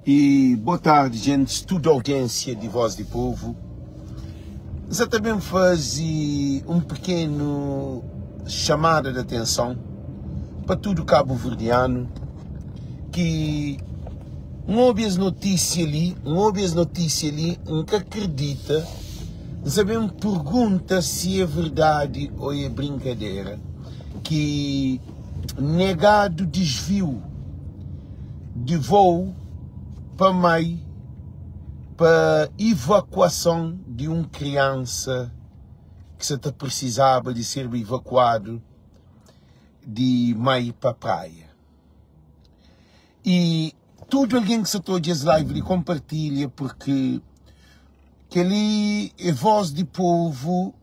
E boa tarde gentes, tudo audiência de Voz de Povo. N sa ta ben faze um pequeno chamada de atenção pa tudo cabo-verdiano ki N obi es notísia li, N obi es notísia li, N ka kridita, N sa ben pergunta si é verdadi ô é brinkadera ki negadu disviu di vôu pa mai pa ivakuason di un kriansa ki sa ta prisizaba di serba ivakuadu di mai pa praia. E tudu algen ki sa ta odja es live li konpartilha porque keli é voz di povu,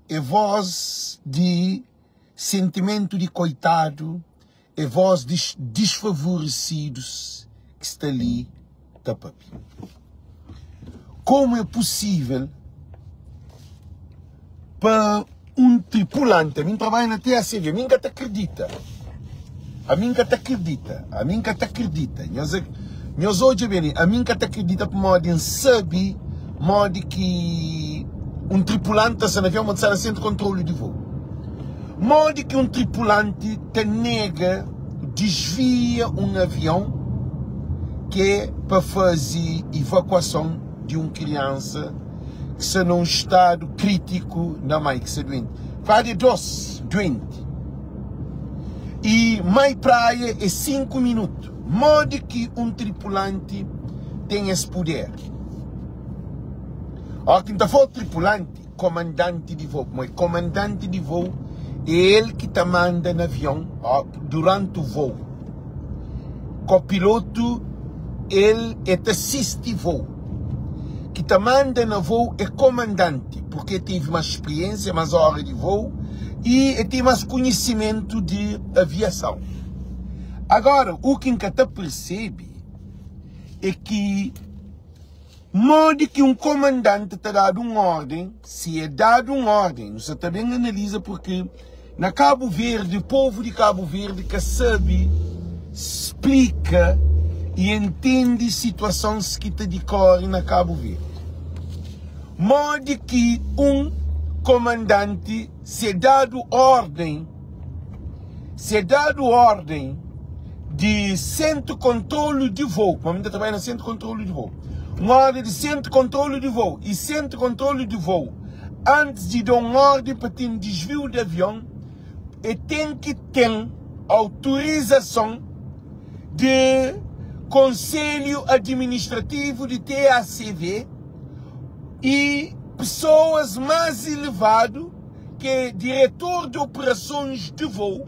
é voz di sentimentu di koitadu, é voz di disfavoresidus ki sta li ta papia. Komu é posível pa un tripulanti, ami N trabadja na TACV, ami N ka ta kridita, ami N ka ta kridita, ami N ka ta kridita, nhos, nhos odja ben li, ami N ka ta kridita pamodi N sabe modi ki un tripulanti ta sta na avion, ma ta sta na sentru kontrolu di voo. Modi ki un tripulanti ta nega disvia un avion ki é pa faze ivakuason di un kriansa ki sta na un stadu kritiku na mai ki sta duenti? Fla di 2 duenti i mai praia é 5 minutu. Modi ki un tripulanti ten es puder? Óki N ta fla tripulanti, komandanti di vou, pamodi komandanti di vou é el ki ta manda na avion duranti vou. Kopilotu el é ta sisti vou. Ki ta manda na vou é komandanti, purki el tevi más spriensia, más óra di vou i el ten más konhisimentu di aviason. Agora, u ki N ka ta persebe é ki. Modi ki un komandanti ta dadu un órden, si e dadu un órden, nu sa ta ben analiza purki na Kabu Verdi, povu di Kabu Verdi ka sabe splika i entende situasons ki ta dikore na Kabu Verdi. Modi ki un komandanti, si e dadu órden, Si é dadu órden di Sentru Kontrolu di Vou, ma mi ta trabadja na Sentru Kontrolu di Vou, un órden di Sentru Kontrolu di Vou i Sentru Kontrolu di Vou antis di da un órden pa ten disviu di avion, e ten ki ten autorizason di Konselhu Administrativu di TACV i pesoas más elevadu. ki é diretor di operasons di vou,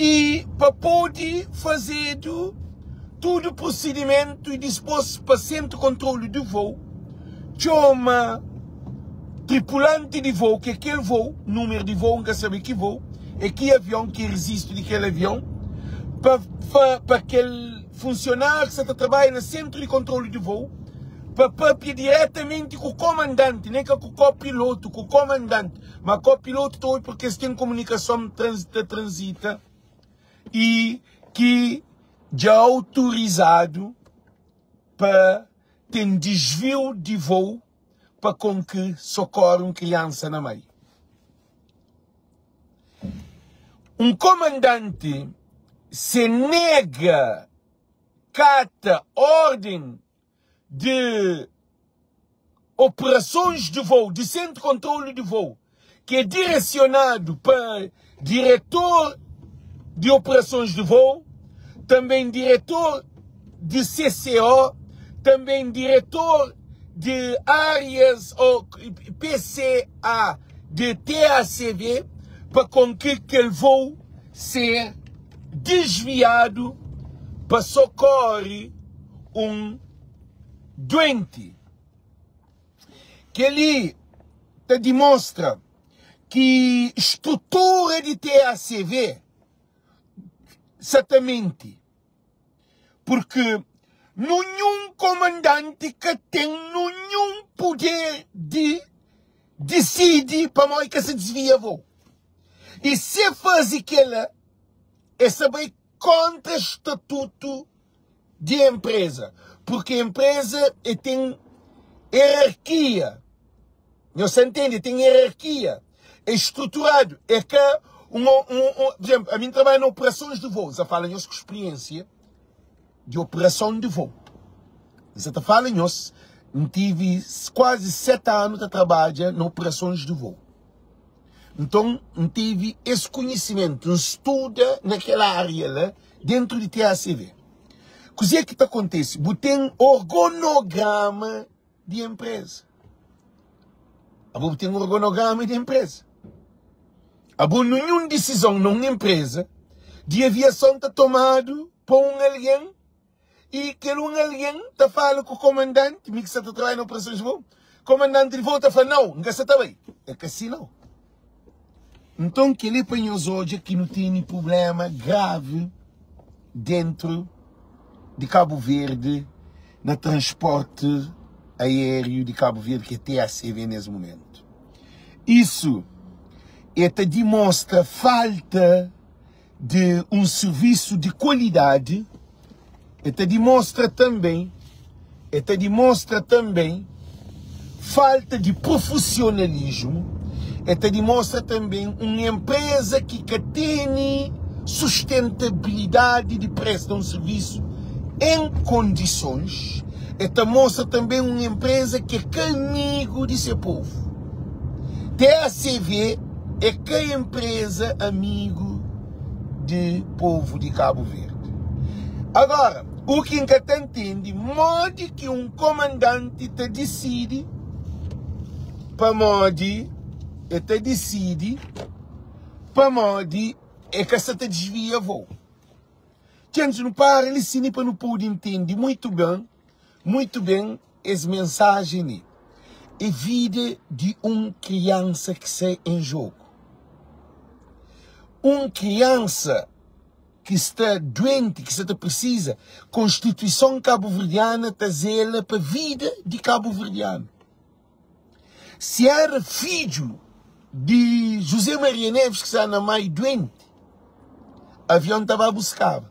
i pa pode fazedu tudu prosidimentu i dispôs pa Sentru Kontrolu di Vou txoma tripulanti di vou, ki é kel vou, númeru di vou, N ka sabe ki vou, é ki avion, ki rezistu di kel avion, pa pa kel funsionáriu ki sa ta trabadja na Sentru di Kontrolu di Vou. pa papia diretamenti ku komandanti, nen ka ku ko-pilotu, ku komandanti. Ma ko-pilotu ta obi purki es ten komunikason ta transita i ki dja autorizadu pa ten disviu di vou pa kon ki sokore un kriansa na mai. Un komandanti se nega kata orden di operasons di vou di Sentru di Kontrolu di Vou ki é diresionadu pa Diretor di Operasons di Vou, tanben Diretor di CCO, tanben Diretor di Arias ô PCA di TACV pa konki kel vou ser desviadu pa sokori un duenti. Kel-li ta dimostra ki strutura di TACV sa ta minti, purki nunhun komandanti ka ten nunhun puder di disidi pamodi ka sa disvia vou. I si e faze kela, e sa bai kontra statutu. di enpreza, purki enpreza e ten erarkia. Nhos ta ntende? Ten erarkia, é struturadu, é ka un, un, un, por exemplo, ami N trabadja na operasons di voo, N sa fala nhos ku spriensia di operason di voo. N sa ta fala nhos, N tivi kuazi 7 anu ta trabadja na operasons di voo. Nton, N tivi es konhisimentu, N studa na kel ária la, dentru di TACV. Kuzê ki ta kontise? Bu ten orgonograma di enpreza. Abo bu ten orgonograma di enpreza. Abo ninhun disizon na un enpreza di aviason ta tomadu pa un algen i kel un algen ta fala ku komandanti, mi ki sa ta trabadja na operasons di voo, komandanti di voo ta fla nau, N ka sa ta bai. É ka si nau. Nton kel-li pa nhos odja ki nu tene prubléma gravi dentru di Kabu Verdi na transporti aériu di Kabu Verdi ki é TACV nes mumentu. Isu e ta dimostra falta di un sirvisu di kualidadi, e ta dimostra tanben, e ta dimostra tanben falta di profisionalismu, e ta dimostra tanben un enpreza ki ka tene sustentabilidadi di presta un sirvisu en kondisons, e ta mostra tanben un enpreza ki é ka amigu di se povu. TACV é ka enpreza amigu di povu di Kabu Verdi. Agora, u ki N ka ta ntende, modi ki un komandanti ta disidi pamodi e ta disidi pamodi e ka sa ta disvia vou. Txentis nu para li sini pa nu pode ntende muitu ben, muitu ben es mensajen li. É vida di un kriansa ki sta en jogu. Un kriansa ki sta duenti, ki sta ta prisiza, Konstituison Kabuverdiana ta zela pa vida di kabuverdianu. Si era fidju di José Maria Neves ki sta na mai duenti, avion ta ba buskaba.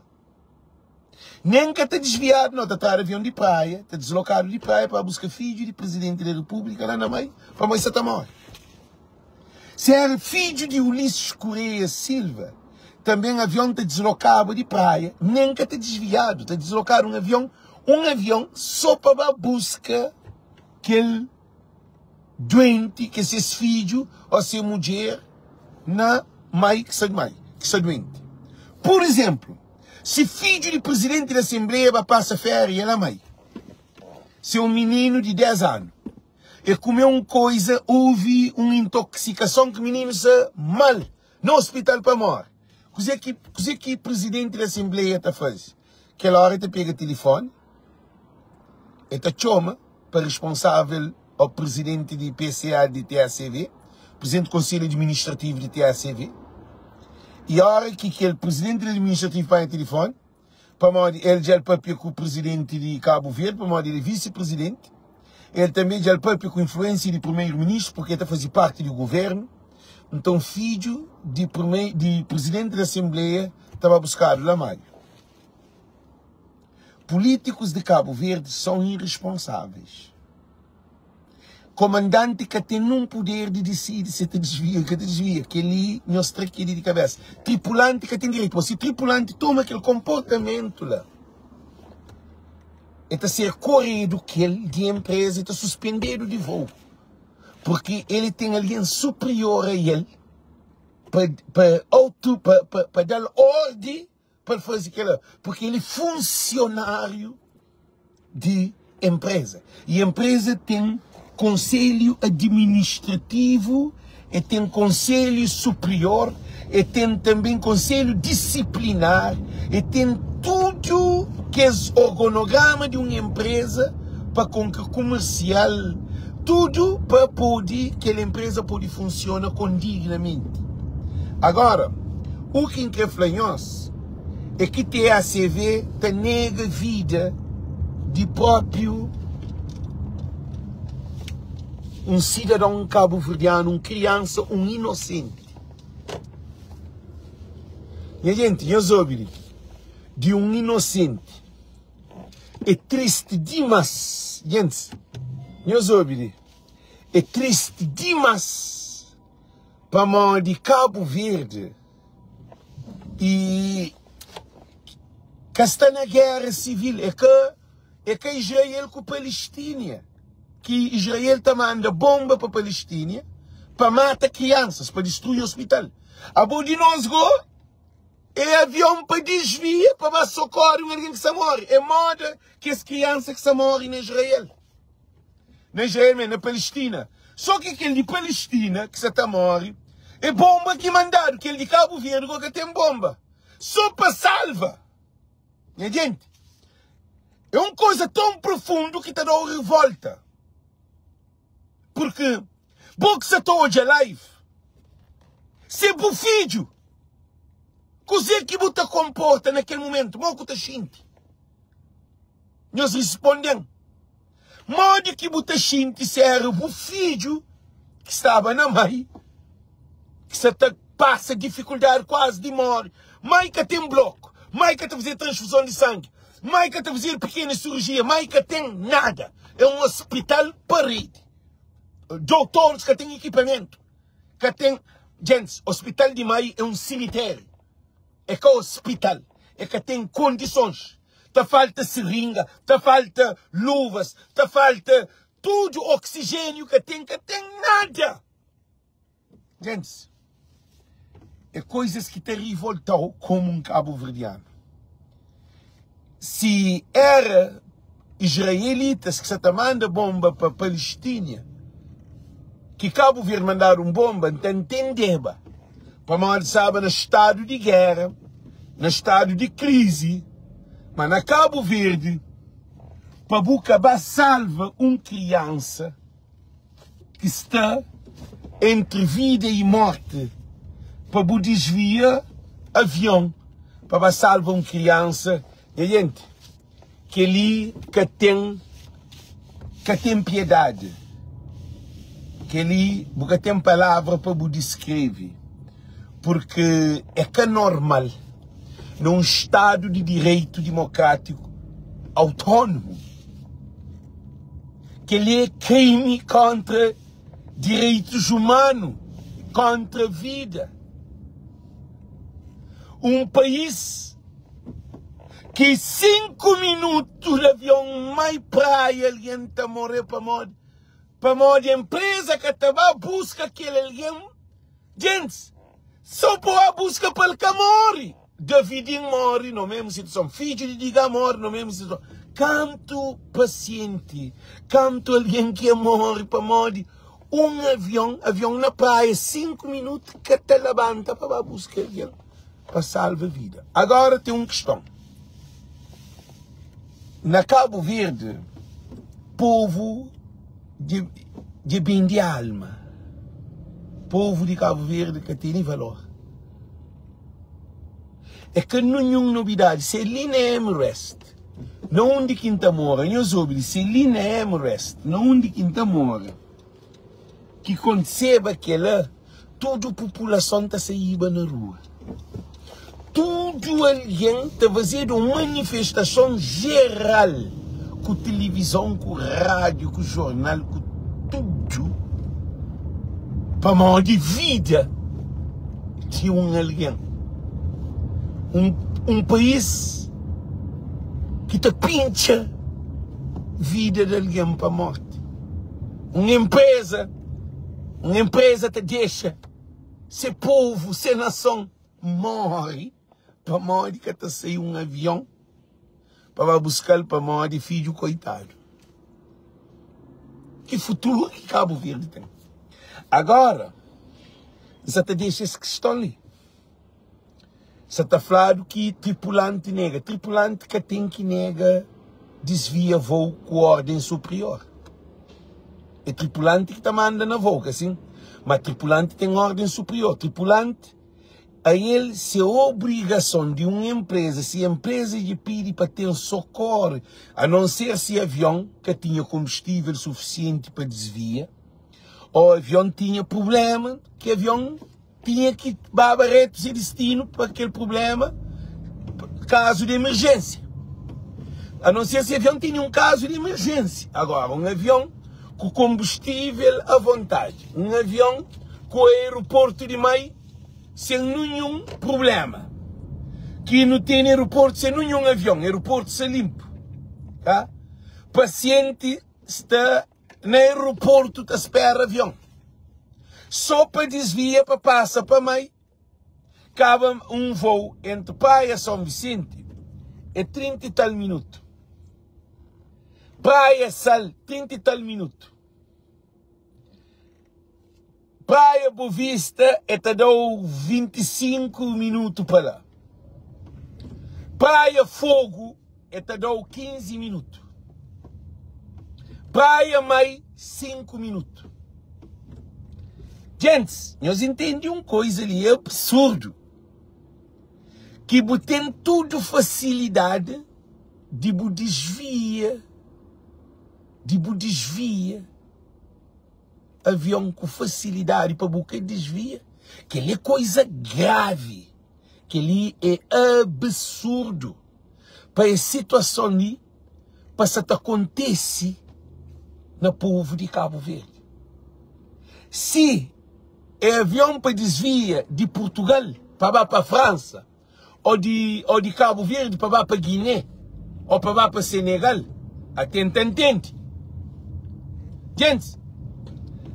Nen ka ta disviadu, no, ta tradu avion di praia, ta dislokadu di praia pa ba buska fidju di Presidenti da Repúblika la na mai, pamodi sa ta more. Si era fidju di Ulisses Correia Silva, tanben avion ta dislokaba di praia, nen ka ta disviadu, ta dislokadu un avion, un avion so pa ba buska kel duenti ki é ses fidju ô se mudjer na mai ki sta mai ki sta duenti. Pur izénplu, si fidju di prizidenti di asenbleia ba pasa féria na mai, si é un mininu di 10 anu, e kume un koiza, ovi un intoksikason ki mininu sta mal na ospital pa móre, kuzê ki kuzê ki prizidenti di asenbleia ta faze? Kel óra el ta pega tilifóni, el ta txoma pa responsável ô prizidenti di PCA di TACV, prizidenti di konselhu administrativu di TACV, i óra ki kel prizidenti di administrativu panha tilifóni, pamodi el dja el papia ku prizidenti di Kabu Verdi, pamodi el é visi-prizidenti, el tanbe dja el papia ku influénsia di primeru-ministru, purki el ta faze parti di govérnu, nton fidju di di prizidenti di asenbleia ta ba buskadu la Maio. Políticos de Cabo Verde são irresponsáveis. Comandante ka ten num poder de decide se ta desvia ou ka ta desvia. Kel-li nhos tra kel-li di kabesa. Tripulante ka ten direito. Mas se tripulante toma kel komportamento la, el ta ser koredu kel di empresa e ta suspendedu di voo. Porque ele ten algen superior a el pa, pa, auto, pa, pa, pa da-l ordi pa el faze kel-la, porque el é funsionáriu di enpreza. E enpreza ten konselhu administrativu, e ten konselhu superior, e ten tanben konselhu disiplinar, e ten tudu kes orgonograma di un enpreza pa konka kumersial, tudu pa pode kel enpreza pode funsiona kondignamenti. Agora, u ki N kre fla nhos é ki TACV ta nega vida di própiu un sidadon kabuverdianu, un kriansa, un inosenti. Nha jenti, nhos obi li, di un inosenti. É tristi dimas Gentis, nhos obi li É tristi dimas Pamodi Kabu Verdi E ka sta na géra sivil É ka É ka Israel ku Palestínia Ki Israel ta manda bonba pa Palestínia Pa mata kriansas, pa distrui ospital Abo di nos go É avion pa disvia pa ba sokore un algen ki sta móre. É móda kes kriansa ki sta móre na Israel. Na Israel mê, na Palestina. Sô ki kel di Palestina ki sta ta móre é bonba ki mandadu. Kel di Kabu Verdi gó ka ten bonba. Sô pa salva. Nha jenti, é un koza ton profundu ki ta da-u revólta. Purki bo ki sa ta odja live, se bu fidju, kuze ki bu ta konporta na kel mumentu? Mo ku ta xinti? Nhos risponden. Modi ki bu ta xinti se era bu fidju ki staba na mai, ki sa ta pasa difikuldadi kuazi di mori, mai ka ten bloku, mai ka ta faze transfuzon di sangi, Mai ka ta fazedu pikena surujia, mai ka ten nada. É un ospital paredi. Doutores ka ten ekipamentu, ka ten. Gentis, ospital di mai é un simitériu, é ka ospital, é ka ten kondisons. Ta falta siringa, ta falta luvas, ta falta tudu, oksijéniu ka ten, ka ten nada. Gentis, é koizas ki ta rivolta-u komu un kabuverdianu. Si éra israelitas ki sa ta manda bonba pa Palestina, ki Kabu Verdi mandadu un bonba, N ta ntendeba, pamodi staba na stadu di géra, na stadu di krizi. Ma na Kabu Verdi, pa bu ka ba salva un kriansa, ki sta entri vida i morti pa bu disvia avion pa ba salva un kriansa. Nha jenti, kel-li ka ten ka ten piedadi. Kel-li bu ka ten palavra pa bu diskreve, purki é ka normal na un stadu di direitu dimokrátiku autónomu. Kel-li é krimi kóntra direitus umanu, kóntra vida. Un país ki 5 minutu di avion mai praia algen ta morre pamodi pamodi enpreza ka ta ba buska kel algen. Gentis, so pa ba buska pa el ka morre. Davidin móre no mesmu situason, fidju di Digá móre no mesmu situason. Kantu pasienti, kantu algen ki móre pamodi un avion, avion na praia, 5 minutu ka ta labanta pa ba buska algen pa salva vida. Agora ten un kiston. Na Kabu Verdi, povu dja bende alma. Povu di Kabu Verdi ka tene valor. É ka ninhun nobidadi Se li na Amherst Na undi ki N ta mora Nhos obi li Se li na Amherst Na undi ki N ta mora Ki kontiseba kela Tudu populason ta saíba na rua Tudu algen ta fazedu un manifestason jeral Ku tilivizon, ku rádiu, ku jornal, ku tudu Pamodi vida di un algen. Un, un país ki ta pintxa vida di algen pa morti. Un enpreza, un enpreza ta dexa se povu, se nason móre pamodi ka ta sai un avion pa ba buska-l pamodi fidju koitadu. Ki futuru ki Kabu Verdi ten? Agora, N sa ta dexa es kiston li. Sa ta fladu ki tripulanti nega. Tripulanti ka ten ki nega disvia vou ku orden superior. É tripulanti ki ta manda na vou, ka sin? Ma tripulanti ten orden superior. Tripulanti A el se obrigason di un enpreza, si enpreza dja pidi pa ten sokore, a non ser si avion ka tinha konbustivel sufisienti pa disvia, o avion tinha prublema, ki avion tinha ki baba retu se distinu pa kel prublema, kazu di emerjensia. A non ser si avion tene un kazu di emerjénsia. Agora, un avion ku konbustível a vontadi, un avion ku aeroportu di mai sen ninhun prubléma, ki nu tene aeroportu sen ninhun avion, aeroportu sta linpu, ta? Pasienti sta na aeroportu ta spera avion, so pa disvia pa pasa pa mai. Kaba un voo entri Praia São Vicente é 30 e tal minutu. Praia Sal, 30 e tal minutu. Praia Bovista é ta da-u 25 minutu pa la. Praia Fogo é ta da-u 15 minutu. Praia Mai, 5 minutu. Gentis, nhos intende un koiza li, é absurdu ki bu ten tudu fasilidadi di bu disvia, di bu disvia avion ku fasilidadi pa bu ka disvia. Kel-li é koiza gravi, kel-li é absurdu pa es situason li. pa sa ta kontese na povu di Kabu Verdi. Si é avion pa disvia di Purtugal pa ba pa Fransa ô di ô di Kabu Verdi pa ba pa Guiné ô pa ba pa Senegal, até N ta ntende. Gentis,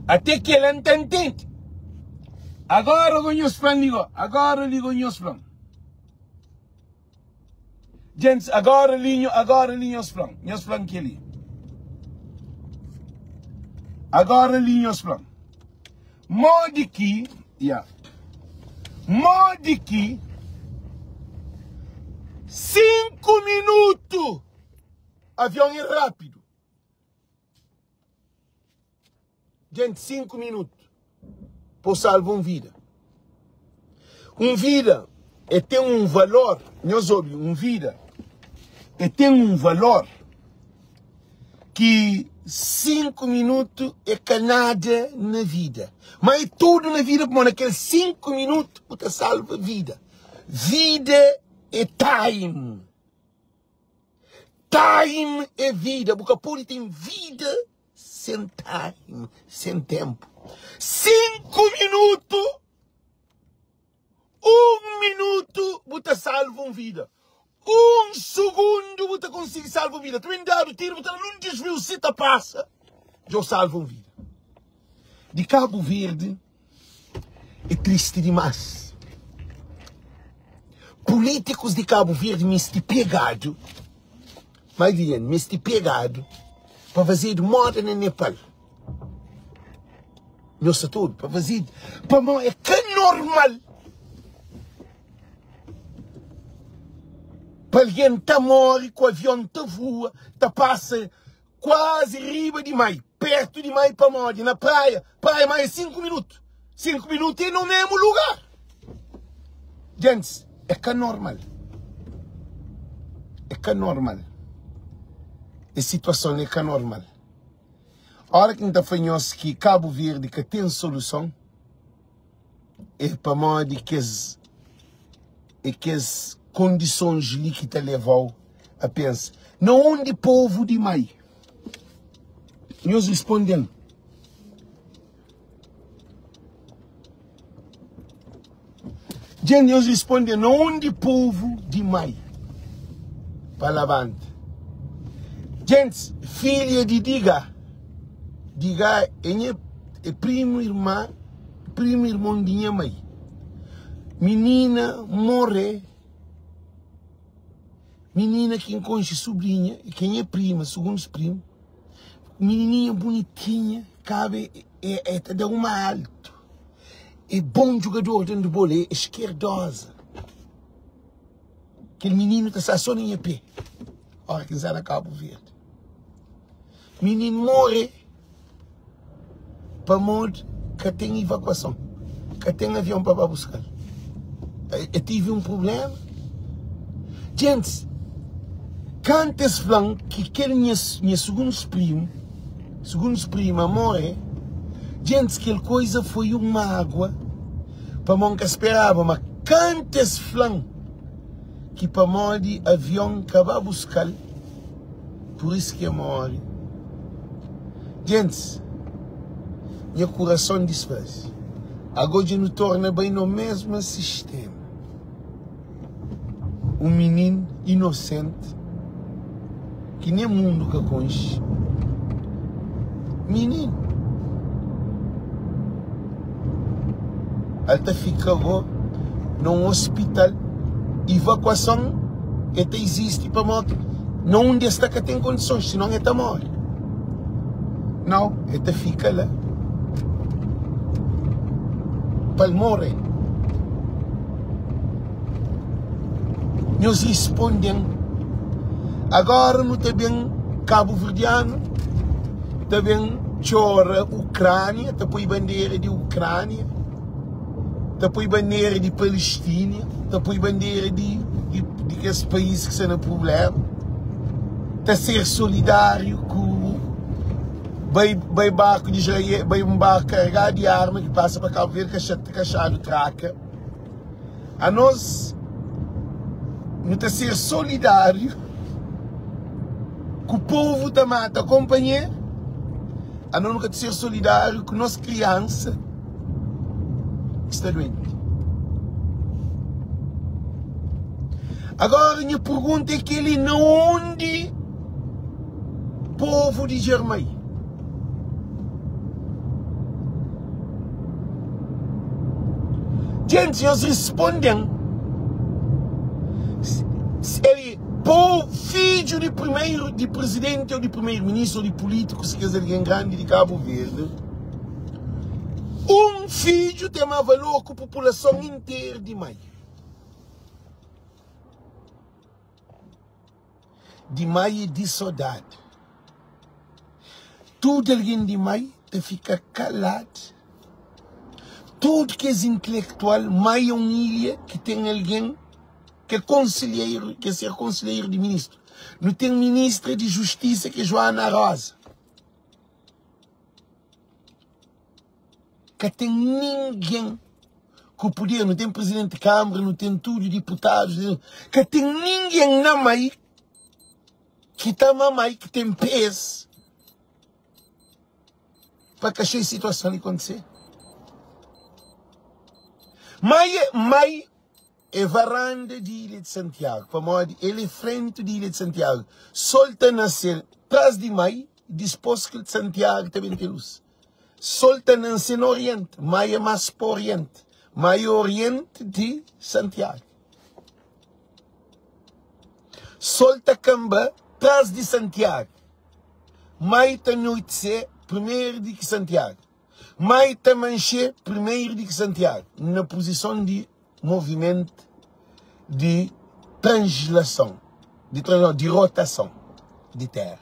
até kela N ta ntende. Agora go nhos fla-m li go, agora li go nhos fla-m. Gentis, agora li, nho, agora li nhos fla-m, nhos fla-m kel-li. Agora li nhos fla-m. Modi ki, ya, modi ki 5 minutu avion é rápidu. Djenti 5 minutu pa salva un vida. Un vida é ten un valor, nhos obi, un vida é ten un valor ki 5 minutu é ka nada na vida. Ma é tudu na vida, pamodi na kel 5 minutu bu ta salva vida. Vida é time. Time é vida, bu ka pode ten vida sen time, sen tempu. 5 minutu, 1 minutu bu ta salva un vida. Un sugundu bu ta konsigi salva un vida. Ta ben dadu tiru, bu ta da un disviu si ta pasa, dja bu salva un vida. Di Kabu Verdi É tristi dimás. Pulítikus di Kabu Verdi meste pegadu, mai di N, meste pegadu pa fazedu moda na Nepal. Nhos sa ta obi? Pa fazedu, pamodi é ka normal pa algen ta móre ku avion ta vua, ta pasa Kuazi riba di mai, pertu di mai pamodi na praia, praia mai é 5 minutu, 5 minutu é no memu lugar. Gentis, é ka normal, é ka normal, es situason é ka normal. Ora ki N ta fla nhos ki Kabu Verdi ka ten soluson, é pamodi kes é kes kondisons li ki ta leva-u a pensa na undi povu di mai. Nhos risponde-m. Dja nhos risponde-m na undi povu di mai pa labanta. Gentis, filha di Diga, Diga é nha é primu irma. Primu irmon di nha mai. Minina morre. Minina ki N konxe subrinha, ki é nha prima, sugundu primu. Minininha bunitinha, kabe e, e ta da uma altu. É bon jugador di andebol, é eskerdoza. Kel mininu ta sta so na nha pé, ora ki N sta na Kabu Verdi. Mininu morre pamodi ka ten ivakuason, ka ten avion pa ba buska-l. E tive un prubléma. Gentis, kantu es fla-m ki kel nha nha sugundu primu, sugundu prima morre, gentis, kel koiza foi un mágua pamodi N ka speraba. Ma kantu es fla-m ki pamodi avion ka ba buska-l. Pur isu ki e móre. Gentis, nha kurason disfaze. Ago dja nu torna bai no mesma sistema. Un minin inosenti ki nen mundu ka konxe. Minin. El ta fika go na un ospital. Ivakuason e ta izisti pamodi na undi el sta ka ten kondisons, sinon el ta móre. Nau, el ta fika la pa el móre. Nhos risponde-m. Agora nu ta ben kabuverdianu ta ben txora Ukrania, ta poi bandera di Ukrania, ta poi bandera di Palestina, ta poi bandera di, di, di kes país ki sta na prubléma, ta ser solidáriu ku bai, bai barku di Israel, bai un barku karregadu di arma ki pasa pa Kabu Verdi ka xadu traka. Anos nu ta ser solidáriu ku povu ta mata konpanheru, anos nu ka ta ser solidáriu ku nos kriansa ki sta duenti. Agora nha pergunta é keli, na undi povu di Djermai? Gentis, nhos risponde-m, El po fidju di primeru, di prizidenti ô di primeru-ministru ô di pulítikus, kes algen grandi di Kabu Verdi, un fidju ten más valor ku populason interu di mai. Di mai é di sodadi. Tudu algen di mai ta fika kaladu. Tudu kes intelektual, mai é un ilha ki ten algen ki é konselheiru, ki é ser konselheiru di ministru. Nu ten ministra di justisa ki é Joana Rosa. Ka ten ningen ku puder, nu ten presidenti di kamara, nu ten tudu diputadus, ka ten ningen na mai ki ta mamai, ki ten pes pa ka xei situason li kontise. Mai, mai É varanda di Ilha di Santiagu, pamodi el é frentu di Ilha di Santiagu. Sol ta nase tras di mai, dispôs ki Santiagu ta ben ten lus. Sol ta nanse na orienti, mai é más pa orienti. Mai é orienti di Santiagu. Sol ta kanba tras di Santiagu, mai ta noitse primeru di ki Santiagu. Mai ta manxe primeru di ki Santiagu na puzison di movimentu di translason, di translason, di rotason di Téra.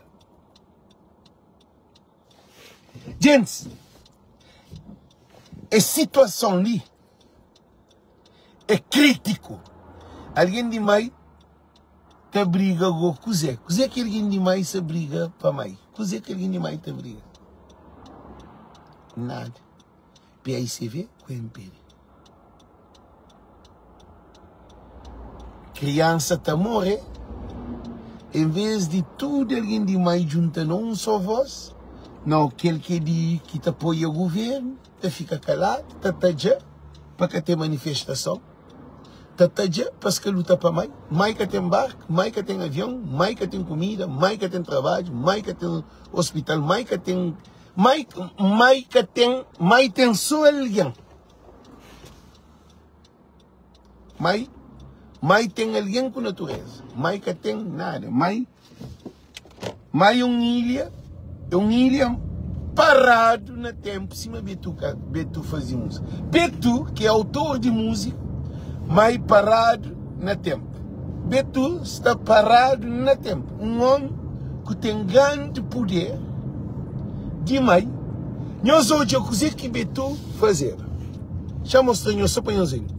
Gentis, es situason li é krítiku. Algen di mai ta briga go kuzê? Kuzê ki algen di mai sa briga pa mai? Kuzê ki algen di mai ta briga? Nada. PAICV ku MPD. Kriansa ta morre, en vez di tudu algen di mai djunta na un só vós, nau, kel ki é di ki ta apoia guvernu ta fika kaladu, ta tadja pa ka ten manifestason. Ta tadja pa es ka luta pa mai. Mai ka ten barku, mai ka ten avion, mai ka ten kumida, mai ka ten trabadju, mai ka ten ospital, mai ka ten, mai, mai ka ten, mai ten so algen. Mai, mai ten algen ku natureza. Mai ka ten nada. Mai, Mai é un ilha, é un ilha paradu na ténpu sima Betu ka Betu faze múzika. Betu ki é autor di múzika, mai paradu na ténpu. Betu sta paradu na ténpu. Un ómi ku ten grandi puder di mai. Nhos odja kuzê ki Betu fazeba. Xa mostra nhos sô pa nhos obi.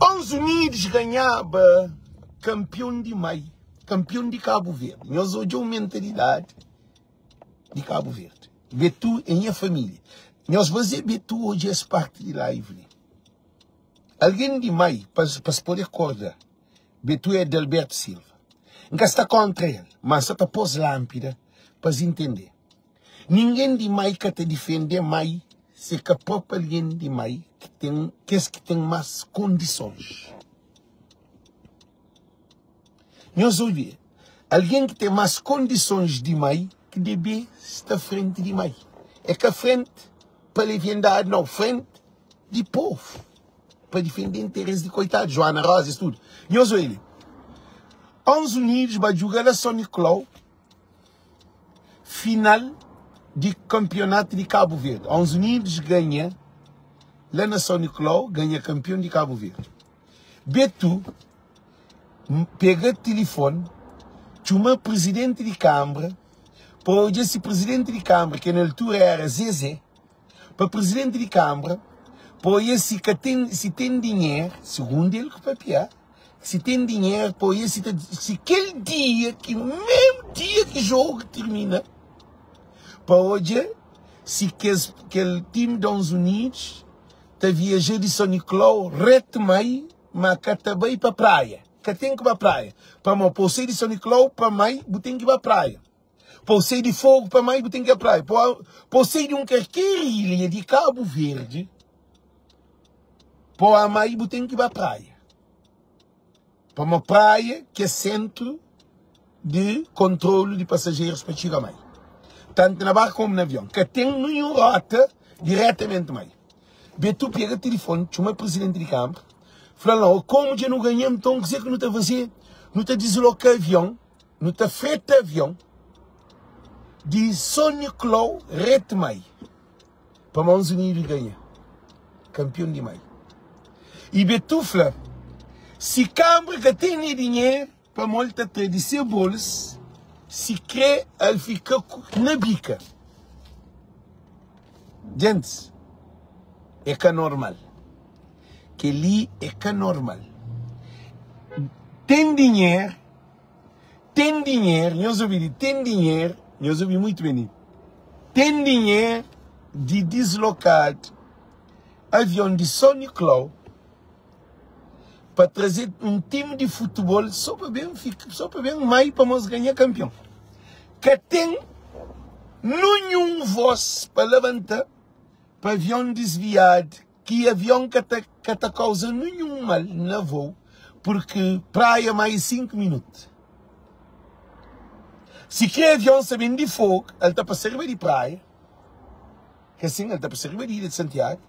Ons Unidos ganhaba kanpion di mai. Kanpion di Kabu Verdi. Nhos odja un mentalidadi di Kabu Verdi. Betu é nha família. Nhos faze Betu odja es parti di live li. Algen di mai, pa es pode korda, Betu é Adalberto Silva. N ka sta kontra el, ma N sa ta pô-s lánpida pa es intendê. Ningen di mai ka ta difendê mai se ka própi algen di mai ki ten kes ki ten más kondisons. Nhos obi, algen ki ten más kondisons di mai ki debe sta frenti di mai. É ka frenti pa leviandadi nau, frenti di povu pa difende interesi di koitadu, Joana Rosa, es tudu. Nhos obi li, Ons Unidos ba djuga la Son Nicolau, final di kanpionatu di Kabu Verdi. Ons Unidos ganha la na Son Nicolau, ganha kanpion di Kabu Verdi. Betu pega tilifon, txuma prizidenti di kanbra pa odja si prizidenti di kanbra, ki na altura era Zeze, pa prizidenti di kanbra pa odja si ka ten, si ten dinheru, sigundu el ki papia, si ten dinheru pa odja si ta, si kel dia ki mesmu dia ki jogu tirmina, pa odja si kes, kel tim di Ons Unidos ta viaja di São Nicolau reto mai ma ka ta bai pa praia ka ten ki ba praia pamo pa bu sai di São Nicolau pa mai bu ten ki ba praia pa bu sai di Fogo pa mai bu ten ki ba praia pa bu sai di un karker ilha di Cabo Verde pa mai bu ten ki ba praia. Pamo Praia ki é sentru di kontrolu di pasajerus pa txiga mai. Tantu na barku komu na avion. Ka ten ninhun rota diretamenti mai. Betu pega tilifoni, txuma prizidenti di kanbra, fla-l, Ó, komu dja nu ganha, nton kuzê ki nu ta faze? Nu ta dizloka avion, nu ta freta avion di Son Nicolau reti mai. Pa Mãos Unidos ganha kanpion di mai. I Betu fla, si Kanbra ka tene dinheru pamo el ta tra di se bols, si kre al fika na bika. Gentis, é ka normal. Kel-li é ka normal. Ten dinheru, ten dinheru, nhos obi li, ten dinheru, nhos obi muitu ben li, ten dinheru di dislokadu avion di São Nicolau pa traze un time di futebol só pa ben fika, só pa ben mai pa mos ganha kanpion. Ka ten ninhun vos pa labanta pa avion desviadu ki avion ka ta ka ta kauza ninhun mal na vou porque praia mais 5 minuto. Si ki avion sa ben di Fogo, el ta pasa riba di praia. Ke asin, el ta pasa riba di ilha di Santiagu,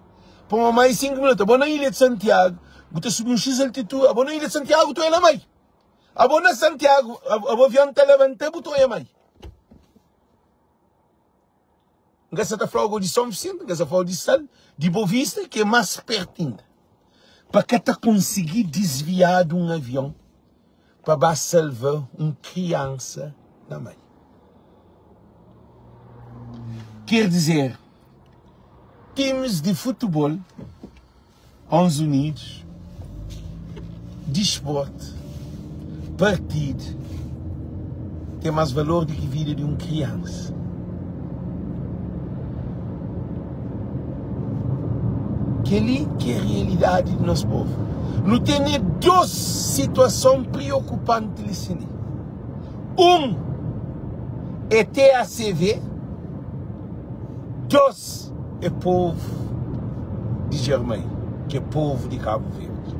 pa mai 5 minutu. Abo na ilha di Santiagu, bu ta subi un xis altitud, abo na ilha di Santiagu, tu oia la mai. Abo na Santiagu, abo avion ta labanta, bu ta oia mai. N ka sa ta fla-u di Son Visenti, n ka sa fla-u di Sal, di Bovista, ki é más pertu inda. Pa ka ta konsigi disviadu un avion pa ba salva un kriansa na mai. Ker dizer, times di futebol, Ons Unidos, disportu, partidu, ten mas valor di ki vida di un kriansa. Kel-li ki é realidadi di nos povu. Nu tene dos situason priokupanti li si li. Un é TACV, dos é povu di Djarmai, ki é povu di Kabu Verdi.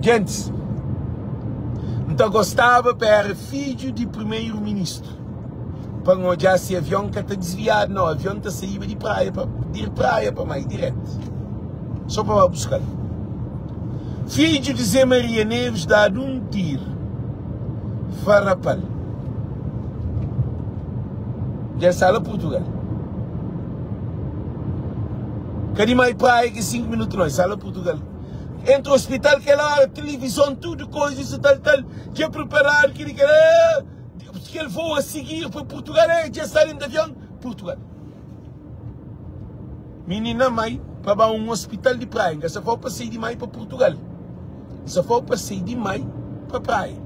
Gentis, N ta gostaba pa éra fidju di primeru ministru. Pa N odja si avion ka ta disviadu nau, avion ta saiba di praia pa di praia pa mai diretu, so pa ba buska-l. Fidju di Zé Maria Neves dadu un tiru farapal. Dja el sta la Purtugal. Ka di mai praia ki 5 minutu nau, el sta la Purtugal. Entra ospital kel ora, tilivizon, tudu koza, isu tal tal, dja preparadu, kili kila. Kel voo a sigir pa Purtugal eh dja sta dentro avion Purtugal. Minina mai pa ba un hospital di praia, nka sa fau pa sai di mai pa Purtugal. Nsa fau pa sai di mai pa praia.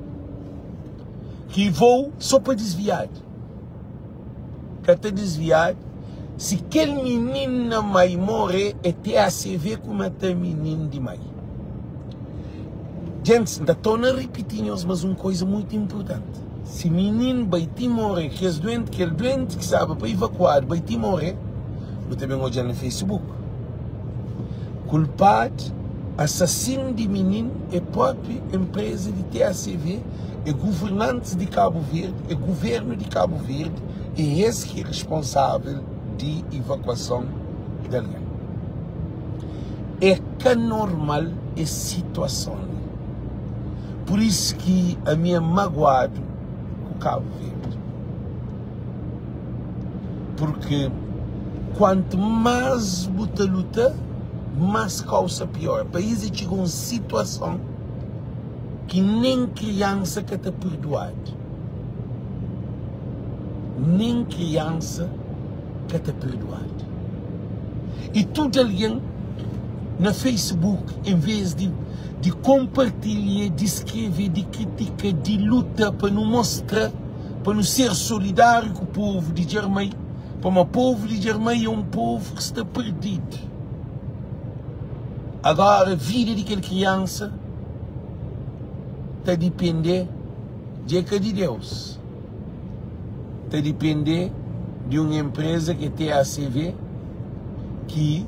Ki voo so pa desviado. Ka ta desviado. Si kel minina mai more é TACV ku mata minin di mai. Djentis, N ta torna ripiti nhos mas un koiza muitu inpurtanti. Si minin bai ti morê, kes duenti, kel duenti ki staba pa ivakuadu bai ti morê, bu ta ben odja-l na Facebook. Kulpadu, asasin di minin é propi enpreza di TACV, é guvernantis di Kabu Verdi, é guvernu di Kabu Verdi, é es ki é responsável di ivakuason di algen. É ka normal es situason li. Pur isu ki ami é maguadu ku Kabu Verdi. Purki kuantu más bu ta luta, más kau sa piora. País dja txiga un situason ki nen kriansa ka ta perduadu. Nen kriansa ka ta perduadu. I tudu algen na Facebook, en vez di di konpartilha, di skrebe, di kritika, di luta pa nu mostra, pa nu ser solidáriu ku povu di Djarmai, pamodi povu di Djarmai é un povu ki sta perdidu. Agora vida di kel kriansa ta dipende dja é ka di Deus, ta dipende di un enpreza ki é TACV ki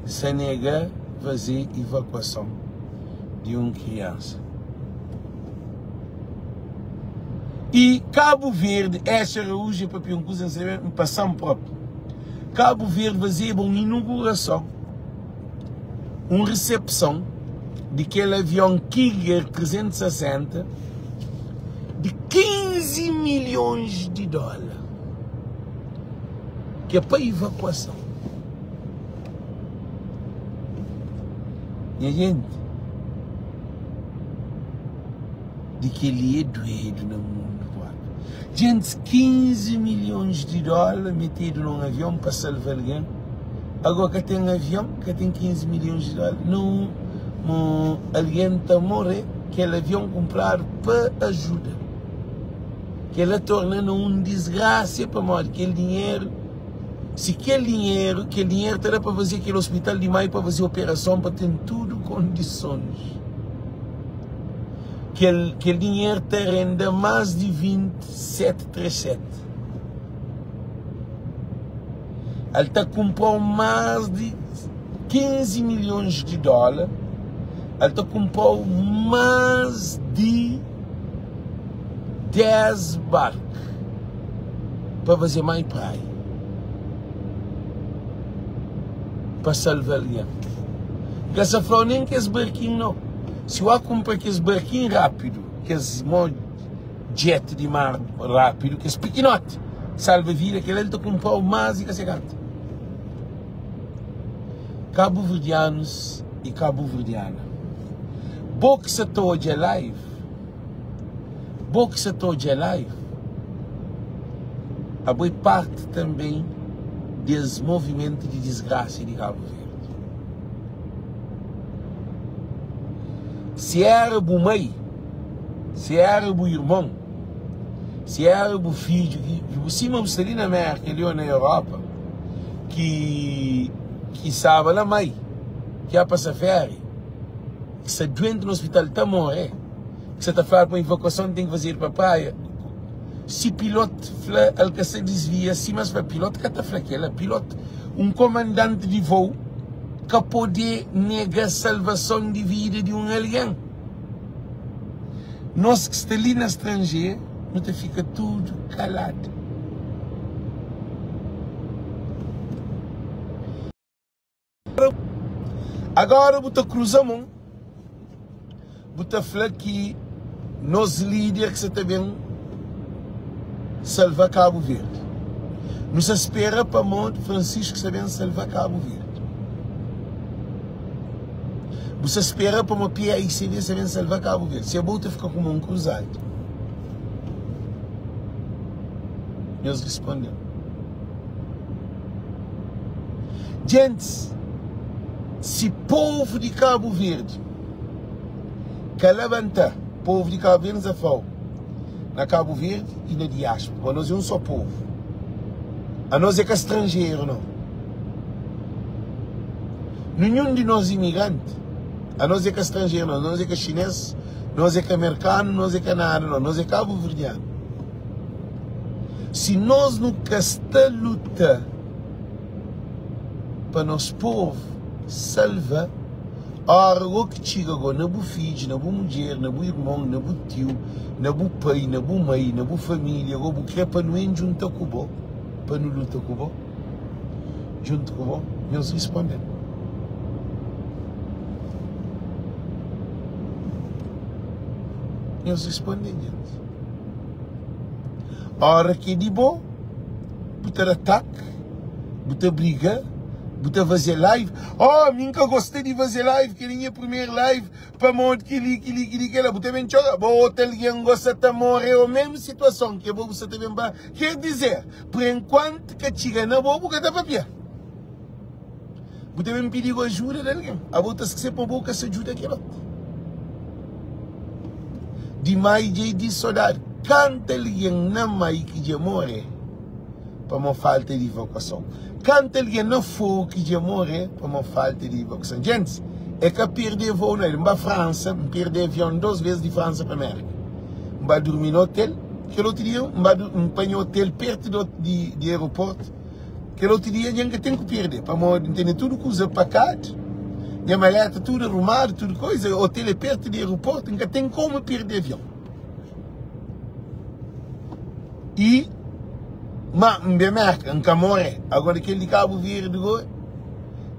sa nega faze ivakuason di un kriansa. I Kabu Verdi, Echa Araújo é papia un kuza N sabe, N pasa-m propi. Kabu Verdi fazeba un inugurason, un resepson di kel avion Kiger 360 di 15 milhons di dóla, ki é pa ivakuason. Nha jenti, di kel-li é duedu na mundu propi. Djentis 15 milhons di dóla metedu na un avion pa salva algen, agó ka ten avion, ka ten 15 milhons di dóla, nu mo algen ta morre, kel avion kunpradu pa ajuda. Kel-la torna na un disgrasia pamodi kel dinheru Si kel dinheru, kel dinheru ta da pa faze kel hospital di mai pa faze operason pa ten tudu kondisons. Kel, kel dinheru ta renda más di 2737. El ta kunpra-u más di 15 milhons di dóla, el ta kunpra-u más di 10 barku. Pa faze mai praia Pa salva algen N ka sa fla-u nen kes barkin no Si u a kunpra kes barkin rápidu Kes mo jet di mar rápidu Kes pikinoti Salva vida kel-la el ta kunpra-u más di ka se kantu Kabuverdianus i kabuverdiana Bo ki sa ta odja live Bo ki sa ta odja live, abo é parti tanbem des movimentu di disgrasia di Kabu Verdi. Si era bu mai, si era bu irmon, si era bu fidju ki sima bu sta li na Merka li o na Europa ki ki staba la mai ki a pasa féria, ki sta duenti na ospital ta morre. Ki sa ta fladu ma ivakuason ten ki fazedu pa praia si pilot fla el ka sa disvia sima es fla pilot ka ta fla kela pilot un komandanti di vou ka pode nega salvason di vida di un algen nos ki sta li na stranjer nu ta fika tudu kaladu. Agora bu ta kruza mon, bu ta fla ki nos lider ki sa ta ben salva Kabu Verdi. Nu sa spera pamodi Francisco sa ben salva Kabu Verdi. Bu sa spera pamodi PAICV sa ben salva Kabu Verdi. Se abo bu ta fika ku mon kruzadu. Nhos responde-m. Djentis, si povu di Kabu Verdi ka labantá, povu di Kabu Verdi, N sa fla-u, na Kabu Verdi y na diáspora, ma nos é un só povu. Anos é ka stranjeru, nau. Ninhun di nos imigranti, anos é ka stranjeru, nau. Anos é ka xinês. Nos é ka merkanu, nos é ka nada no, nos é kabuverdianu. Si nos nu ka sta luta pa nos povu salva, ora go ki txiga go na bu fidju, na bu mudjer, na bu irmon, na bu tiu, na bu pai, na bu mai, na bu familia go bu kre pa nu en djunta ku bo, pa nu luta ku bo, djuntu ku bo? Nhos risponde-m. Nhos risponde-m, djenti. Ora ki é di bo, bu ta da tak, bu ta briga, bu ta faze live. Oh, mi N ka gosta di faze live, kel-li é nha primeru live, pamodi kel-li, kel-li, kel-li, kel-la. Bu ta ben txora, bo otu algen gosta ta more o mesmu situason ki bo bu sta ta ben pa. Ker dizer, pur enkuantu ka txiga na bo, bu ka ta papia. Bu ta ben pidi ajuda di algen. Abo ta skese pa bo ka sa djuda kel otu. Di mai dja i di sodadi. Kanta algen na mai ki dja more pamo falta di evakuason. Kanta algen na fogu ki dja more pamo falta di evakuason. Gentis, e ka perde voo na el. N ba Fransa, N perde avion dos bes di Fransa pa Merka. N ba durmi na otel. Kel otu dia, N ba N panha otel pertu di di aeroportu. Kel otu dia dja N ka ten ku perde, pamodi N tene tudu kuza pakadu, nha maleta tudu arumadu, tudu koza, otel é pertu di aeroportu, N ka ten komu perde avion. I, ma N ben Merka, N ka more. Agora kel di Kabu Verdi go,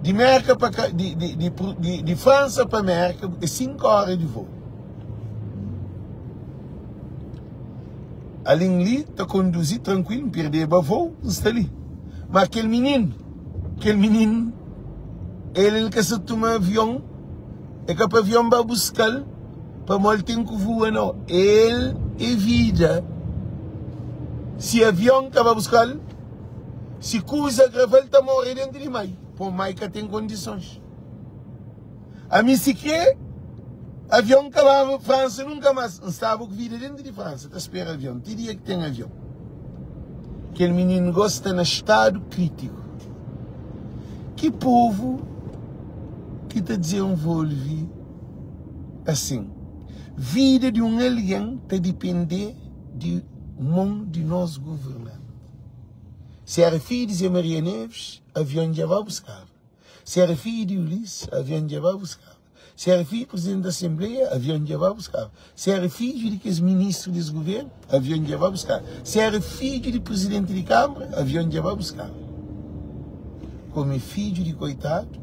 di Merka pa ka, di, di, di, di, di Fransa pa Merka é 5 ora di voo. Alin li ta konduzi trankuilu, N perdeba vou, N sta li. Ma kel mininu, kel mininu, el el ka sa tuma avion, é ka pa avion ba buska-l, pamodi el ten ku vua nau. El é vida. Si avion ka ba buska-l, si kuza grava-l, ta more dentu di mai, pamodi mai ka ten kondisons. Ami sikrê avion ka baba Fransa nunka más. N staba ku vida déntu di Fransa ta spera avion ti dia ki ten avion. Kel mininu gosi sta na stadu krítiku. Ki povu ki ta dizenvolve asin? Vida di un algen ta dipendê di mon di nos governanti. Si éra fidju di Zé Maria Neves, avion dja ba buskaba. Si era fidju di Ulisses, avion dja ba buskaba. Si era fidju di presidenti di asenbleia, avion dja ba buskaba. Si era fidju di kes ministru di es guvernu, avion dja ba buskaba. Si era fidju di presidenti di kanbra, avion dja ba buskaba. Komu é fidju di koitadu,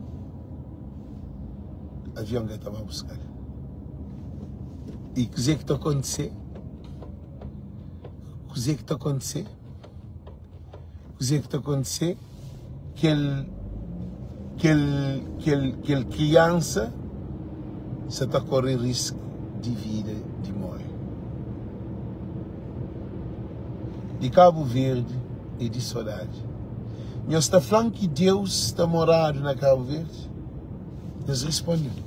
avion ka ta ba buskal. I kuzê ki ta kontise? Kuzê ki ta kontise? Kuzê ki ta kontise? Kel, kel, kel, kel kriansa sa ta kóre risku di vida di móre. Di Kabu Verdi é di sodadi. Nhos ta fla-m ki Deus sta moradu na Kabu Verdi? Nhos responde-m.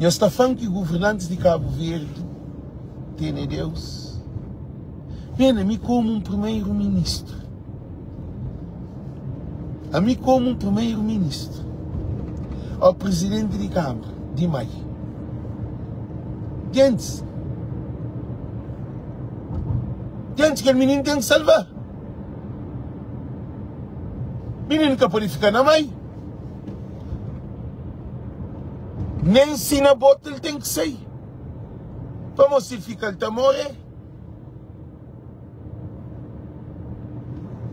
Nhos ta fla-m ki governantis di Kabu Verdi tene Deus? Pena, mi komu un primeru ministru, ami komu un primeru ministru o prizidenti di kanbra di mai, gentis, gentis kel mininu ten ki salva. Mininu ka pode fika na mai. Nen si na bota el ten ki sai. Pamodi si el fika el ta more.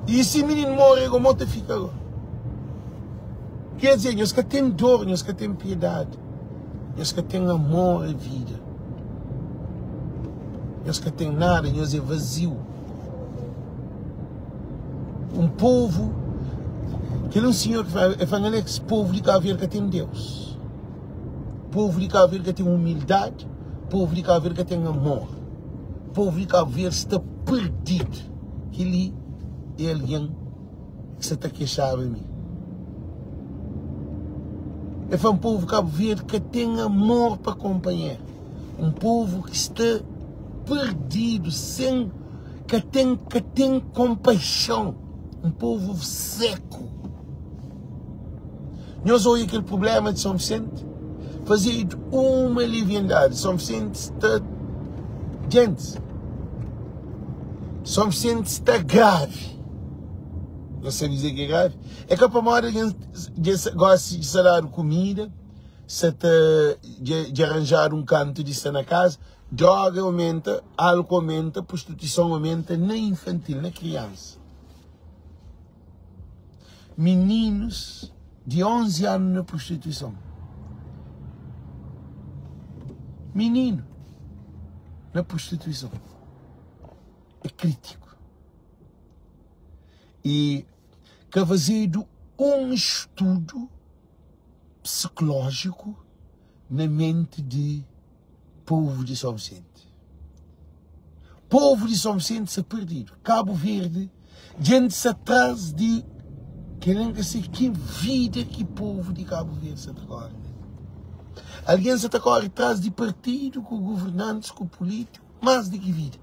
I si mininu more go mo ta fika go? Ker dizer, nhos ka ten dor, nhos ka ten piedadi, nhos ka ten amor a vida, nhos ka ten nada, nhos é vaziu. Un povu, kel un sinhor ki fla, el fla, Alex, povu di Cabo Verde ka ten Deus. Povu di Cabo Verde ka ten humildadi, povu di Cabo Verde ka ten amor. Povu di Cabo Verde sta perdidu. Kel-li é algen ki sa ta kexaba mi. El fla, un povu di Cabo Verde ka ten amor pa konpanheru. Un povu ki sta perdidu, sen ka ten ka ten konpaixon, un povu seku. Nhos oia kel prubléma di São Vicente? Fazedu uma liviandadi. Son Visenti sta Djentis, Son Visenti sta gravi. Nhos sabe dizer ki é gravi? É ka pamodi algen dja gosi di sta dadu kumida, sa ta dja ranjadu un kantu di sta na kaza. Droga aumenta, álkuol aumenta, prostituison aumenta na infantil, na kriansa. Mininus di 11 anu na prostituison. Mininu na prostituison. É kritiku. E ka fazedu un studu psikolójiku na menti di povu di São Vicente. Povu di São Vicente sta perdidu. Cabo Verde, djenti sta tras di kel N ka sei ki vida ki povu di Cabo Verde sta ta kore. Algen sta ta kore tras di partidu ku governantis ku pulitiku mas di ki vida.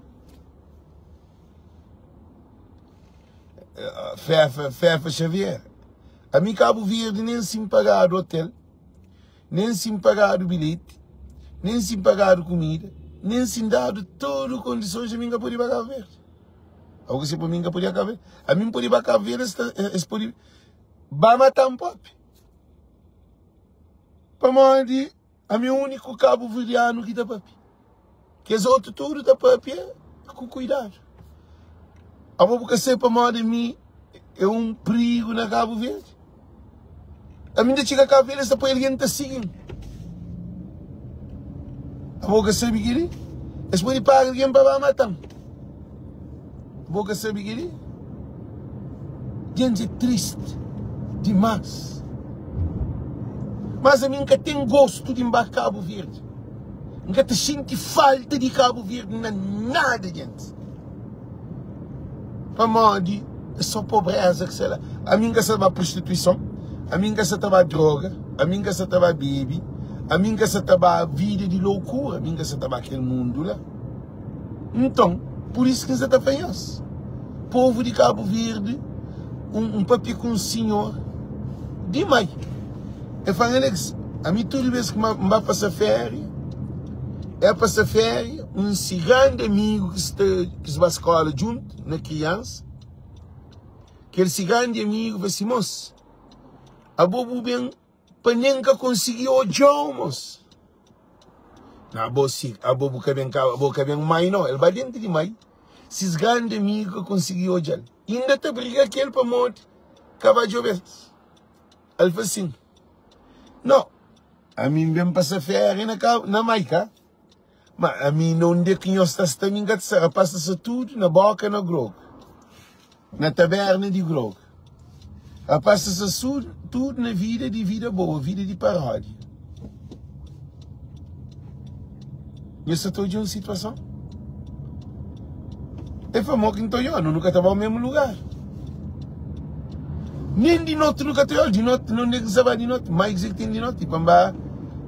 Fefa, Fefa Xavier, ami Cabo Verde nen si N pagadu hotel. nen si N pagadu bilheti, nen si N pagadu kumida, nen si N dadu tudu kondisons, ami N ka pode ba Kabu Verdi. Abo ka sibi pa mi N ka pode ba Kabu Verdi? Ami N pode ba Kabu Verdi, es ta, es pode ba mata-m propi. Pamodi ami é úniku kabuverdianu ki ta papia. Kes otu tudu ta papia ku kuidadu. Abo bu ka sabe pamodi mi é un prigu na Kabu Verdi? Ami N ta txiga Kabu Verdi es ta poi algen ta sigi-m. Abo ka sabe kel-li? Es pode paga algen pa ba mata-m. Abo ka sabe kel-li? Djenti é tristi dimás. Mas ami N ka ten gostu di N ba Kabu Verdi. N ka ta xinti falta di Kabu Verdi na nada, djenti. Pamodi é só pobreza ki sta la. Ami N ka sta ba prostituison, ami N ka sta ta ba droga, ami N ka sta ta ba bebe, ami N ka sta ta ba vida di loukura, ami N ka sta ta ba kel mundu la. Nton, pur isu ki N sta ta fla nhos, povu di Kabu Verdi, un papia ku un sinhor di mai. El fla-m, Alex, ami tudu bes ki N ba pasa féria, é pasa féria, un si grandi amigu ki sta ki ba skola djuntu na kriansa, kel si grandi amigu fla si, Mos, abo bu ben pa nen ka konsigi odja-u, mos. Na abo si, abo bu ka ben ka, abo ka ben mai no. El ba dentro di mai, sis grandi amigu ka konsigi odja-l. Inda ta briga ku el pamodi ka ba djobe-s. El fla sin, No, ami N ben pasa féria na ka, na mai ka. Ma ami na unde ki nhos ta sta mi N ka ta sta. Rapaz ta sta tudu na boka na grogu, na taberna di grogu. Rapaz ta sta sudu, tudu na vida di vida boa, vida di paródia. Nhos sa ta odja un situason? El fla, Mo ki N ta odja, nu ka ta ba mesmu lugar. Nen di noti nu ka ta odja, di noti, nunde ki N sa ba di noti? Mai kuzê ki ten di noti? Pa N ba,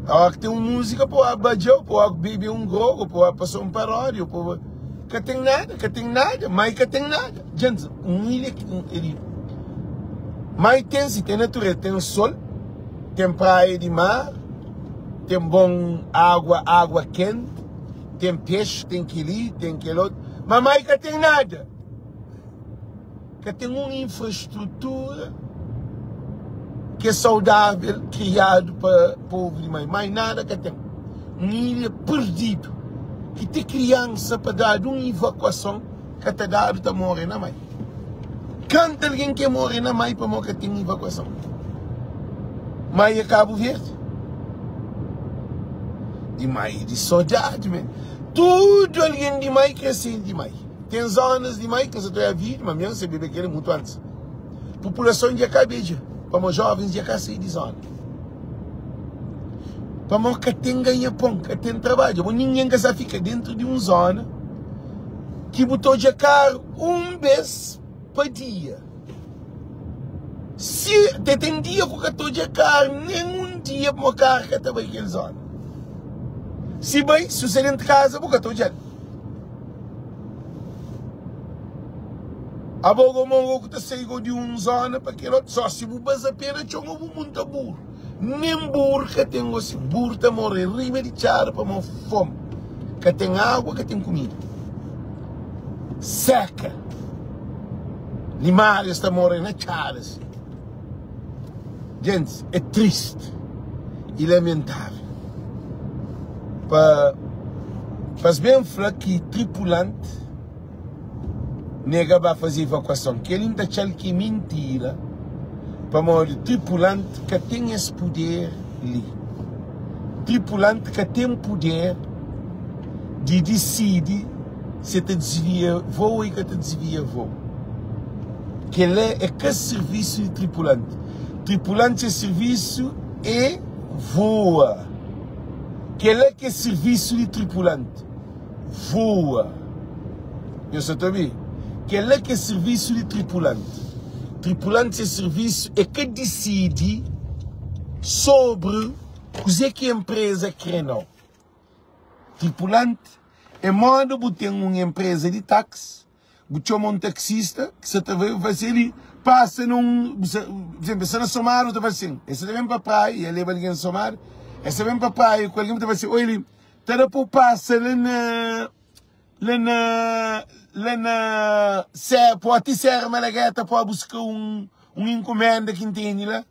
óra ki ten un múzika, pa N badja, pa N bebe un grogu, pa N pasa un paródia, pa N. Ka ten nada, ka ten nada, mai ka ten nada. Djents, un ilha ki, un ilha. Mai ten si, ten natureza, ten sol, ten praia di mar. Ten bon agua, agua kenti, ten pexi, ten keli, ten kel otu, ma mai ka ten nada. Ka ten un infrastrutura ki é saudável kriadu pa povu di mai. Mai nada ka ten. Un ilha perdidu ki ti kriansa pa dadu un ivakuason ka ta dadu ta more na mai. Kantu algen ke more na mai pamo ka ten ivakuason? Mai é Kabu Verdi? Di mai é di sodadi me. Tudu algen di mai kre ser di mai. Ten zonas di mai ki sa ta oia vídeo, ma mi N sabeba keli mutu antis. Populason dja ka bedja pamo jovens dja ka sai di zona. Pamo ka ten ganha pon, ka ten trabadju. Abo ningen ka sa fika dentru di un zona ki bu ta odja karu un bes pa dia. Si te ten dia ku ka ta odja karu nen un dia pamo karu ka ta bai kel zona. Si bai, si bu sta dentru kaza bu ka ta odjal. Abo go mo go ku ta sai go di un zona pa kel otu, so si bu baza pe na txon o bu munta buru. Nen buru ka ten gosi. Buru ta more riba di txada pamodi fomi. Ka ten agua, ka ten kumida. Seka. Limárias ta more na txada si. Gentis, é tristi i lamentável pa pa-s ben fla ki tripulanti nega ba faze evakuason. Kel-li N ta txal ki é mintira, pamodi tripulanti ka ten es puder li. Tripulanti ka ten puder di disidi si el ta disvia vôu ô el ka ta disvia vôu. Kel-la é ka sirvisu di tripulanti. Tripulanti se sirvisu é voa. Kel-la ki é sirvisu di tripulanti, voa. Nhos sa ta obi? Kel-la ki é sirvisu di tripulanti. Tripulanti se sirvisu é ka disidi sobri kuzê ki enpreza krê nau. Tripulanti é moda bu ten un enpreza di taksi, bu txoma un taksista ki sa ta bai fase li pasa na un bu sa por exemplo, el sta na Somada bu ta fala sin, el sta ta ben pa praia i el leba algen Somada, el sta ben pa praia ku algen bu ta fala sin, oi li ta da pa bu pasa la na la na la na Serra pa ti Serra Malagueta pa buska un un enkomenda ki N tene la.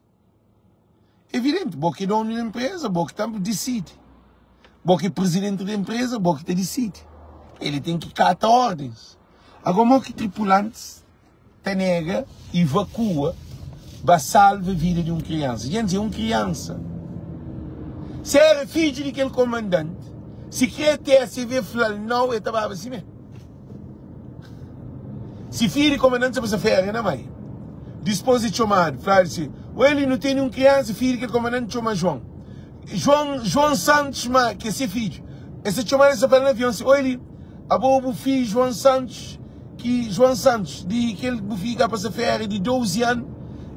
Evidenti, bo ki é donu di enpreza, bo ki ta disidi. Bo ki é prizidenti di enpreza, bo ki ta disidi. Ele ten ki kata ordens. Agora, mo ki tripulantis ta nega ivakua ba salva vida di un kriansa? Dja N un kriansa. Se era fidju di kel komandanti, si kre TSV fla-l nau, el ta baba simé. Si fidju di komandanti sa pasa féria na mai. Dispôs e txomadu, fladu si, Ueli, nu tene un kriansa, fidju di kel komandanti txoma João. João, João Santos, ma ki é se fidju. E sa txomadu, e sa fala na avion si, Ueli, abo bu fidju João Santos, ki João Santos, di kel bu fidju ka pasa féria di 12 anu,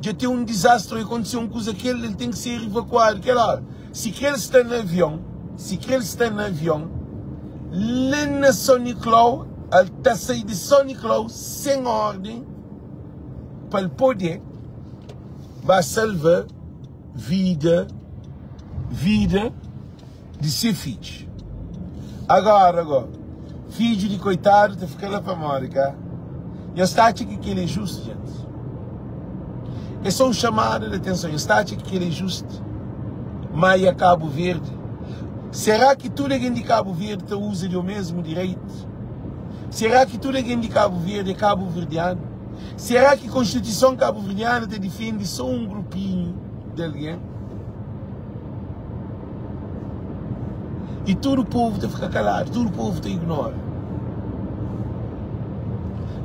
dja ten un dizastri, kontise un kuza kel, el ten ki ser evakuadu kel óra. Si kre el sta na avion, si kre el sta na avion, la na São Nicolau, el ta sai di São Nicolau sen orden pa el pode ba salva vida, vida di se fidju. Agora go, fidju di koitadu ta fika la pa more, ka? Nhos ta atxa ki kel é justu, gentis? É só un chamada de atenson. Nhos ta atxa ki kel é justu? Ma e a Cabo Verde? Será ki tudu algen di Cabo Verde ta uza di o mesmu direitu? Será ki tudu algen di Cabo Verde é kabuverdianu? Será ki Konstituison kabuverdianu ta difende só un grupinhu di algen? I tudu povu ta fika kaladu, tudu povu ta ignora.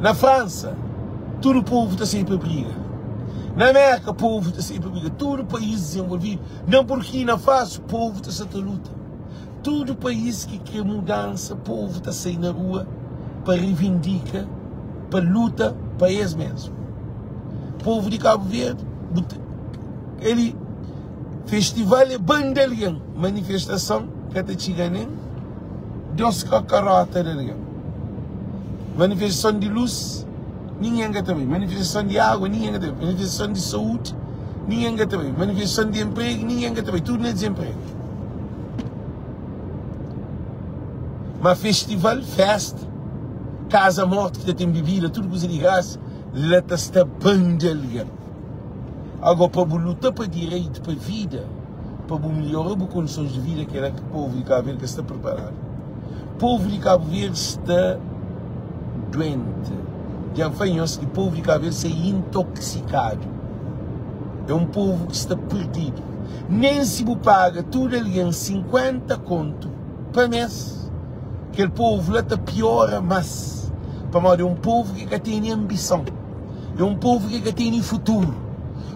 Na Fransa, tudu povu ta sai pa briga. Na Merka, povu ta sai pa briga. Tudu país dizenvolvidu. Na Burkina Faso, povu ta sa ta luta. Tudu país ki kre mudansa, povu ta sai na rua pa revindika, pa luta pa es mesmu. Povu di Kabu Verdi, bu ta, eli. Festival é banda algen, manifestason ka ta txiga nen dos kokorota di algen. Manifestason di lus, ningen ka ta bai. Manifestason di agua, ningen ka ta bai. Manifestason di saúdi, ningen ka ta bai. Manifestason di enpregu, ningen ka ta bai. Tudu na dizenpregu. Ma festival, festa, kaza mortu ki ta ten bibida, tudu kuza di grasa, la ta sta banda algen. Ago pa bu luta pa direitu pa vida, pa bu melhora bu kondisons di vida kela ki povu di Kabu Verdi ka sta preparadu. Povu di Kabu Verdi sta duenti. Dja N fla nhos ki povu di Kabu Verdi sta intoksikadu. É un povu ki sta perdidu. Nen si bu paga tudu algen 50 kontu pa mes, kel povu la ta piora mas. Pamodi é un povu ki ka tene anbison. É un povu ki ka tene futuru.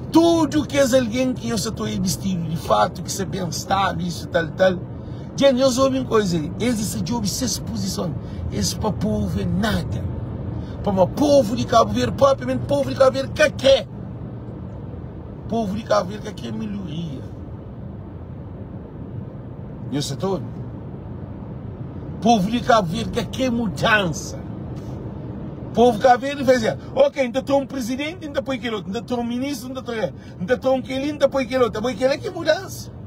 Tudu kes algen ki nhos sa ta oia bistidu di fatu, ki sa ben stadu, isu tal tal, dja nhos obi un koza li, es di sa djobe ses puzison, es pa povu é nada. Pamodi povu di Kabu Verdi, propriamenti povu di Kabu Verdi ka kre, povu di Kabu Verdi ka kre melhoria. Nhos sa ta obi? Povu di Kabu Verdi ka kre mudansa. Povu Cabo Verde fla assim, ok, N ta tra un presidenti, N ta poi kel otu, N ta tra un ministru, N ta tra, N ta tra un kel-li, N ta poi kel otu. Abo kel-la ki é mudansa.